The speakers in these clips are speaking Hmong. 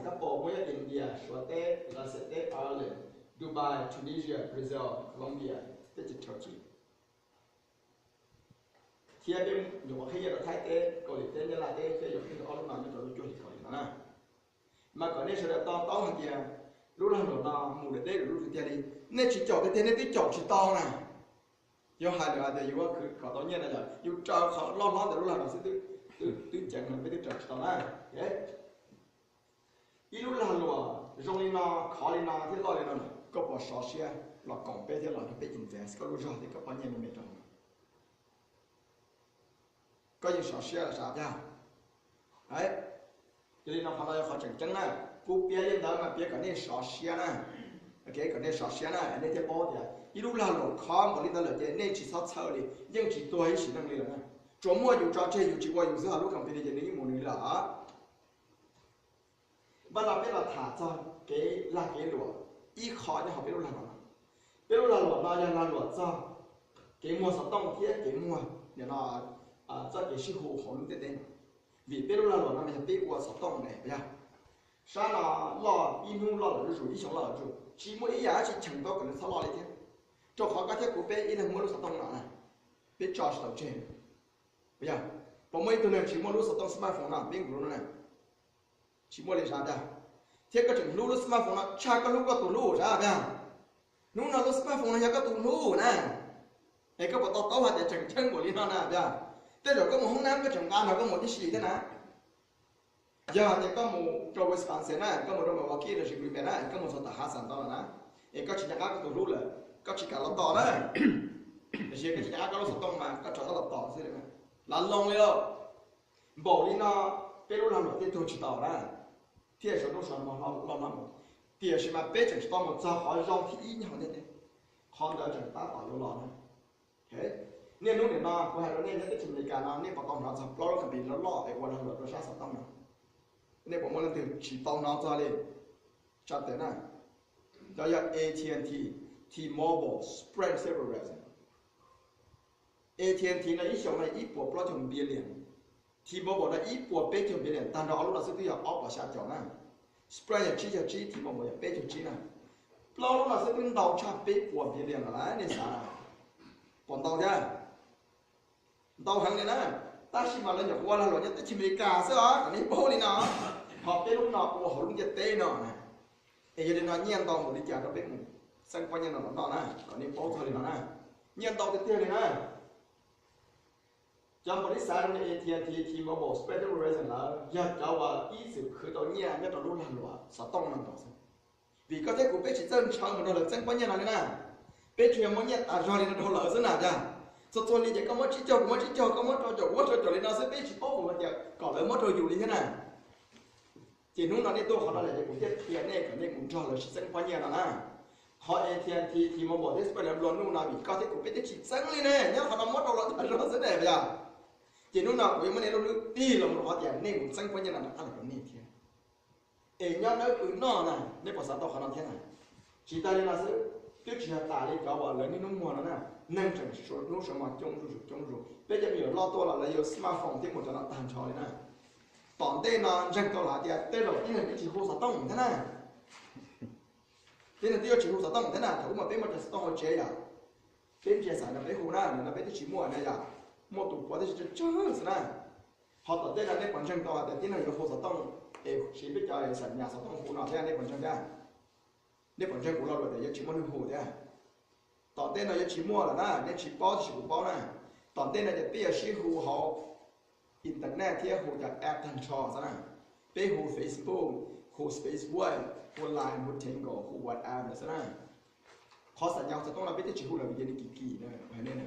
Example muaj nyob India, Suav teb, Lav Xias teb, Ireland, Dubai, Tunisia, Brazil, Colombia, teb chaws Turkey. Thiab peb nyuam qhuav qhib nyiaj rau Thaib teb, Kaus Lim teb, Nyab Laj teb, thiab yuav qhib rau ob lub no nyob rau lub cuaj hlis Kaus Lim no na. Mas kom nej sawv daws to taub hais tias lub lag luam no mus daim teb lawm lub twg tiag li. Nej tsis caum tiag tiag nej twb caum tsis tau na. Yog hais lawm hais tias yus khwv kom tau nyiaj no yog yus raws qhov loj hlob ntawm lub lag luam xwb, twb ceev no peb twb raws tsis tau na. Ib lub lag luam zoo li no, khov li no thiab loj li no, koj puas sov siab los koom peb thiab los rau peb invest koj lub zog thiab koj poj niam me me rau hauv no? Koj yeej sov siab los sav yog? Yog li no qhov no yog qhov tseem ceeb na. Kuv piav li ntawd mas piav kom nej sov siab na. Kom nej sov siab na, nej thiaj paub tias ib lub lag luam khov npaum li ntawd lawm ces nej tsis txhob txhawj li, yeej tsis tuag ib sim neej li lawm na. Tsuas muaj yus tso tseg yus tsis ua yus xwb, ho lub company ces nws yeej mus nws li lawm. Npaj no peb los tham txog kev lag kev luam ib qho nyob hauv peb lub lag luam no. Peb lub lag luam no yog lag luam txog kev muag xov tooj thiab kev muag nim no txoj kev sib hu hauv lub ntiaj teb no. Vim peb lub lag luam no mas yog peb ua xov tooj ne, yog sab no loj ib hnub loj lawm zuj zus, ib xyoo loj lawm zuj zus, tsis muaj ib yam dab tsi cheem tau kom nws txhob loj li thiab. Rau qhov koj thiab kuv peb ib leeg muaj lub xov tooj no na, peb tso tsis tau tseg. Yog puas muaj ib tug neeg tsis muaj lub xov tooj smartphone no peb nkaus no na? Tsis muaj li sav dag. Thiab koj tseem hlub lub smartphone no tshaj koj hlub koj tus hlub sav dag. Hnub no lub smartphone no yog koj tus hlub na. Es koj puas to taub hais tias tseem ceeb npaum li no na dag? Tej zaum koj mus hoob nab koj tseem nqa nrog koj mus tib si thiab na. Yog hais tias koj mus rau Wisconsin na, koj mus rau Milwaukee los sis Green Bay na, koj mus txog tom Hudson tau lawm na, es koj tsis nco qab koj tus hlub lawm, koj tsis kam los tom na. Tiam sis koj tsis nco qab koj lub xov tooj mas koj rov qab los tom xwb. Lav loo li lauj. Npaum li no peb lub lag luam thiaj tuag tsis tau na, thiaj sawv hnub sawv hmo loj hlob mus. Tiam sis mas peb tseem tsis tau mus txog qhov zoo thib ib nyob hauv ntiaj teb. Qhov ntawd tseem tab tom yuav los na. Niaj hnub nim no kuv hais rau nej nyob teb chaws Amelikas no nej puas tau hnov txog plaub lub company loj loj es ua lag luam rau sab xov tooj no? Nej puas muaj leej twg tsis tau hnov txog li? Tsa tes na. Cov yog A T and T, T-Mobile, Sprint thiab Verizon. A T and T no ib xyoos no ib puas plaub caug billion, T-Mobile no ib puas peb caug billion, tag nrho ob lub no xwb twb yog ob puas xya caum na. Sprint yog tsib caug tsib, T-Mobile yog peb caug tsib na. Plaub lub no xwb twb ntau tshaj peb puas billion lawm lauj, nej xav puas ntau thiab? Ntau heev li na. Tab sis mas lawv nyuam qhuav ua lag luam nyob teb chaws Amelikas xwb os, kom nej paub li no. Ho peb lub no ua hauv lub ntiaj teb no na. Es yog li no nyiaj ntau npaum li cas rau peb mus txeeb pob nyiaj no los noj na, kom nej paub txog li no na. Nyiaj ntau tiag tiag li na. Cov npaum li xav rau A T and T, T-Mobile, Sprint, Verizon lawm yog cov uas ib txwm khwv tau nyiaj nyob rau lub lag luam xov tooj no nkaus xwb. Vim koj thiab kuv peb tsis txawj ntshaw mus nrog lawv txeeb pob nyiaj no li na. Peb tsuas yog muab nyiaj tas zog li no rau lawv xwb na yog. Txhua txhua li ces koj muab tsib caug kuv muab tsib caug, koj muab rau caum kuv muab rau caum li no xwb, peb tsis paub mus hais tias kom lawv muab rau yus li thiab na. Ces hnub no nej tuaj qhov no lawm ces kuv thiaj qhia nej kom nej mus nrog lawv sib txeeb pob nyiaj no na. Qhov A T and T, T-Mobile thiab Sprint lawv nplua nuj no vim koj thiab kuv peb twb tsis txeeb li ne, nyob qhov no muab rau lawv tas zog xwb ne yog. Ces hnub no kuv yuav muab nej lub hlwb tig los mus rau qhov tias nej mus txeeb pob nyiaj no rov qab los rau nej thiab. Es nyob dawb pw noj na, nej puas xav tau qhov no thiab na? Tsis tas li no xwb, twb tsis yog tas li cov uas lawv niaj hnub muag no na, neeg tseem sawv hnub sawv hmo coob zuj zus coob zuj zus. Peb cov me nyuam loj tuaj los lawv yuav smartphone thiab mus cov no tag nrho li na. Tom ntej no ntseeg tau los hais tias tej zaum tib neeg twb tsis hu xov tooj thiab na. Tib neeg twb yuav tsis hu xov tooj thiab na, thaum ub mas peb muaj cov xov tooj hauv tsev yom, peb ntsia xav no peb hu na, nim no peb twb tsis muaj na yom, muaj tus puav tab sis tsawg tsawg xwb na. Ho tom ntej no nej puas ntseeg tau hais tias tib neeg yuav hu xov tooj es siv peb cov xam nyas xov tooj hu no thiab, nej puas ntseeg thiab? Nej puas ntseeg kuv lo lus tias yuav tsis muaj neeg hu thiab? Tom ntej no yuav tsis muaj lawm na, nej tsis paub tab sis kuv paub na. Tom ntej no ces peb yuav sib hu hauv internet thiab hu cov app tag nrho xwb na. Peb hu Facebook, hu Facebook, hu Line, hu Tango, hu WhatsApp ntawd xwb na. Qhov xam nyas xov tooj no peb twb tsis hu lawm vim yog nws kim kim na, hais nej na.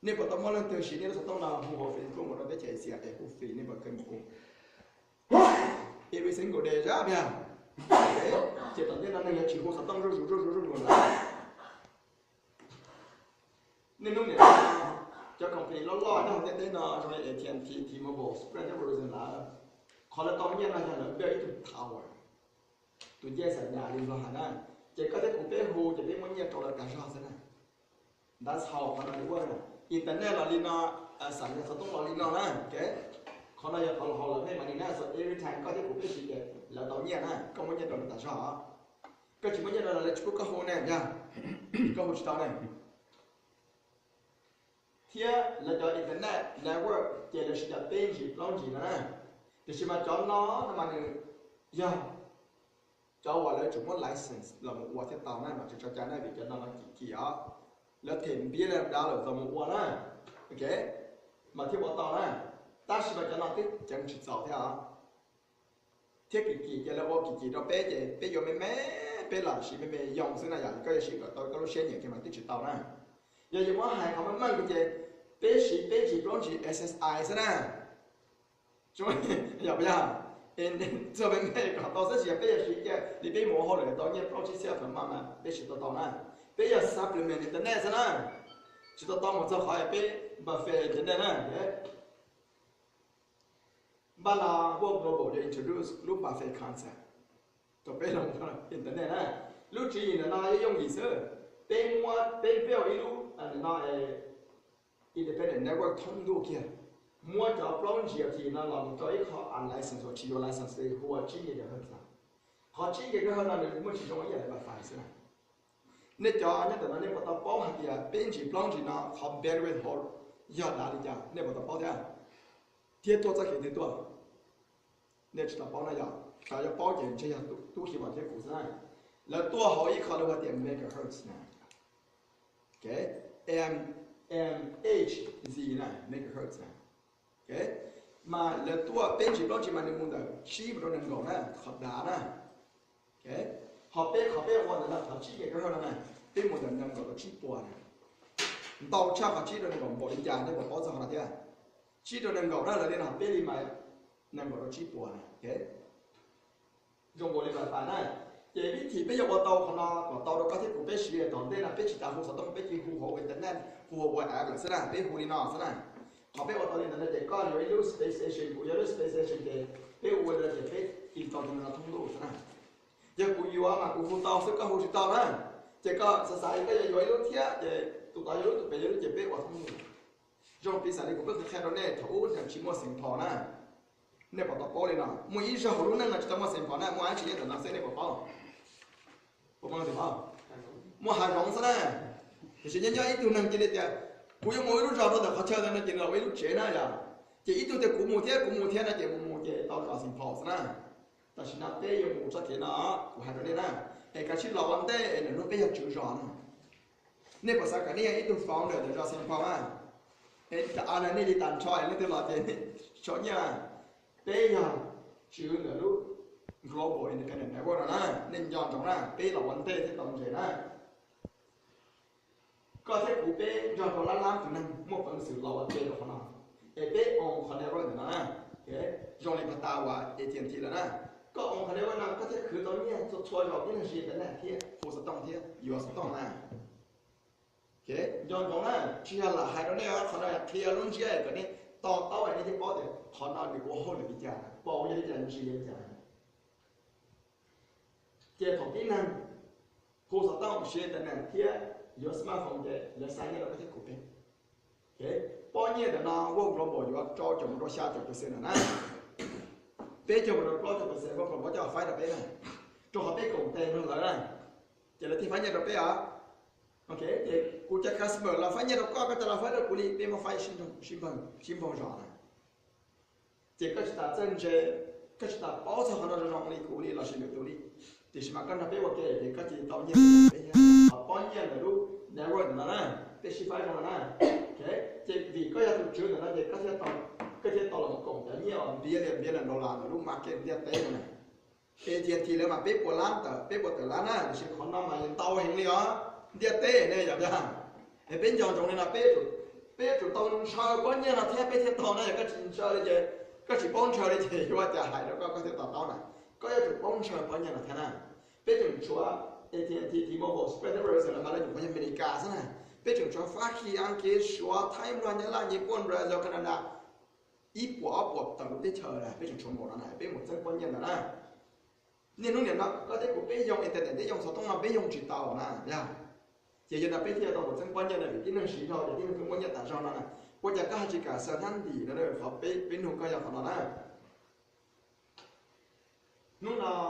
Nej puas tau muaj leej twg siv nej lub xov tooj no hu hauv Facebook mus rau teb chaws Asia es hu free, nej puas kheev mus hu? Every single day yog tiag. Ces tom ntej no neeg yuav tsis hu xov tooj zuj zus zuj zus zuj zus lawm. Niaj hnub nim no cov company loj loj nyob hauv ntiaj teb no zoo li A T and T, T-Mobile, Sprint, Verizon lawm, qhov lawv tau nyiaj no yog lawv build ib tug tower, tus ncej xam nyas li Nplog hais na. Ces koj thiab kuv peb hu ces peb muab nyiaj rau lawv tas zog xwb na. That's how qhov no nws ua na. Internet los li no, xam nyas xov tooj los li no na. Qhov no yog qhov los hauv lawv pheej mas li na, so every time koj thiab kuv peb siv ces lawv tau nyiaj na, koj muab nyiaj rau lawv tas zog. Koj tsis muab nyiaj rau lawv, lawv tsis pub koj hu ne, yog koj hu tsis tau ne. Thiab lawv cov internet network ces lawv siv cov peb G plaub G no na. Tiam sis mas cov no no mas nws yog cov uas lawv tsum muab license los mus ua thiaj tau na, mas tsis tso cai na, vim cov no no kim kim os, lawv them npiab li dav lawm tau mus ua na, ok, mas thiaj ua tau na. Tab sis mas cov no twb ceev tsis txaus thiab os, thiab kim kim ces lawv ua kim kim rau peb ces peb yuav me me, peb los siv me me yoo xwb na, yog koj yuav siv kom tau koj lub siab nyiam kiag mas twb tsis tau na. Yog yuav muab hais qhov meej meej ces peb siv peb G plaub G S S I xwb na. Yog, yog txog me me kom tau xwb, tsis yog peb yuav siv kiag li peb mus ua hauj lwm tau nyiaj plaub tsib txhiab per month mas peb siv tau tau na. Peb yog supplement internet xwb na, tsis tau tau mus txog qhov peb buffet internet na. Npaj no World Global yuav introduce lub buffet concept rau peb los internet na. Lub tswv yim ntawm no yooj yim xwb, peb muab peb build ib lub no independent network thoob ntuj kiag, muab cov plaub G L T E no los mus rau ib qho unlicensed uas tsis yuav license hu ua tsib G K H no. Qhov tsib G K H no nws muaj tsis zoo ib yam li wifi xwb na. Nej cov nyob ntawm no nej puas tau paub hais tias peb G plaub G no qhov bandwidth hauv yog dav li cas, nej puas tau paub thiab? Thiab tuaj txoj kev twg tuaj? Nej tsis tau paub na, yog cov yuav paub ces ntshe yog tub Khiv Vam thiab kuv xwb na. Lawv tuaj hauv ib qho lawv hu tias megahertz na. M H Z na, megahertz na. Mas lawv tuaj peb G plaub G mas nws mus ntawm tsib mus rau nees nkaum na, qhov dav na. Ho peb qhov peb ua ntawm no qhov tsib G K H no na, peb mus ntawm nees nkaum rau tsib puas na. Ntau tshaj qhov tsib rau nees nkaum npaum li cas nej puas paub txog qhov no thiab? Tsib rau nees nkaum na, lawv li no peb li mas nees nkaum rau tsib puas na. Zoo nkaus li wifi na. Ces vib thim peb yuav ua tau qhov no kom tau rau koj thiab kuv peb siv tom ntej no, peb tsis tas hu xov tooj, peb cia li hu hauv internet, hu hauv WhatsApp lawm xwb na, peb hu li no xwb na. Qhov peb ua tau li ntawd no ces koj yuav ib lub space station, kuv yuav lub space station ces peb ua li no ces peb tiv tau tus no thoob ntuj xwb na. Yog kuv yuav mas kuv hu tau xwb, koj hu tsis tau na. Ces koj xav xav koj yuav yuav ib lub thiab ces tus tod yuav lub, tus pem yuav lub ces peb ua thoob ntuj. Zoo piv xam li kuv pheej qhia rau nej thaum ub tsis muaj Saint Paul na. Nej puas tau paub li no? Muaj ib zaug hauv lub neej no tsis tau muaj Saint Paul na, muaj dab tsi nyob ntawm no xwb nej puas paub? Muaj hav zoov xwb na. Tiam sis nyob nyob ib tug neeg cia li tias kuv yuav mus ua ib lub zos rau ntawm qhov chaw ntawd no ces nws los ua ib lub tsev na yom. Ces ib tug tias kuv mus thiab, kuv mus thiab no ces mus mus ces tau zos Saint Paul xwb na. Tam sim no peb yuav mus txoj kev no, kuv hais rau nej na, es kav tsij los ua ntej es lwm hnub peb yog tswv zos no. Nej puas xav kom nej yog ib tug founder ntawm zos Saint Paul na? Es tas av no nej li tas nrho es leej twg los ces nej tso nyiaj. Peb yog tswv ntawm lub Global Independent Network no na, nej nco ntsoov na, peb los ua ntej thiab tau ntses na. Koj thiab kuv peb nrog rau lab lab tus neeg muaj peev xwm los ua ke rau qhov no, es peb own qhov network ntawm no na. Zoo li pas tas uas A T and T lawm na, koj own qhov network no koj thiaj khwv tau nyiaj txhua txhua zaus, tib neeg siv internet thiab hu xov tooj thiab yuav xov tooj na. Nco ntsoov na, tsis yog lam hais rau nej, qhov no qhia lub ntsiab kom nej to taub nej thiaj paub tias qhov no nws ua hauj lwm li cas, paus yog li cas, ntsis yog li cas. Ces thaum tib neeg hu xov tooj, siv internet thiab yuav smartphone ces lawv xa nyiaj rau koj thiab kuv peb. Pob nyiaj ntawm no World Global yuav rau caum mus rau xya caum percent na. Peb caug mus rau plaub caum percent World Global coj faib rau peb na, rau qhov peb koom tes nrog lawv na, ces lawv thiaj faib nyiaj rau peb os. Ok, ces kuv cov customer los faib nyiaj rau koj, koj cov los faib rau kuv li, peb muab faib sib npaug zos na. Ces koj tsis tas txawj ntse, koj tsis tas paub txog qhov no zoo zoo li kuv li lossis lwm tus li, tiam sis mas koj nrog peb ua ke ces koj cia li tau nyiaj, peb thiaj tau pob nyiaj ntawm lub network ntawm no na, peb sib faib zoo no na. Ces vim koj yog tus tswv ntawm no ces koj thiaj tau, koj thiaj tau los koom cov nyiaj uas ntiav li ntiav li dollar ntawm lub market ntiaj teb no na. Ces tiag tiag lawv mas peb puas lab tawm, peb puas tawm lab na, tiam sis qhov no mas ntau heev li os, ntiaj teb ne yom. Es peb nco ntsoov li no, peb yuav tsum tau ntshaw pob nyiaj no thiab peb thiaj tau na, yog koj tsis ntshaw li ces, koj tsis paub ntshaw li ces yuav ua cas hais rau koj, koj thiaj to taub na. Koj yuav tsum paub ntshaw pob nyiaj no thiab na. Peb tseem tshuav A T and T, T-Mobile, Sprint, Verizon, lawv mas lawv nyuam qhuav yog Amelikas xwb na. Peb tseem tshuav Fab Kis, Askiv, Suav, Thaib, Nplog, Nyab Laj, Nyij Pooj, Brazil, Canada, ib puas ob puas tawm lub teb chaws na, peb tseem tshuav npaum no na, peb mus txeeb pob nyiaj ntawd na. Niaj hnub nim no koj thiab kuv peb yoo internet thiab yoo xov tooj no peb yoo tsis tau na, yog. Ces yog no peb thiaj tau mus txeeb pob nyiaj na, vim tib neeg siv dhau ces tib neeg pheej muaj nyiaj tas zog no na. Ua cas koj ho tsis kam xa hnab ntim no, qhov peb nug koj yog qhov no na. Hnub no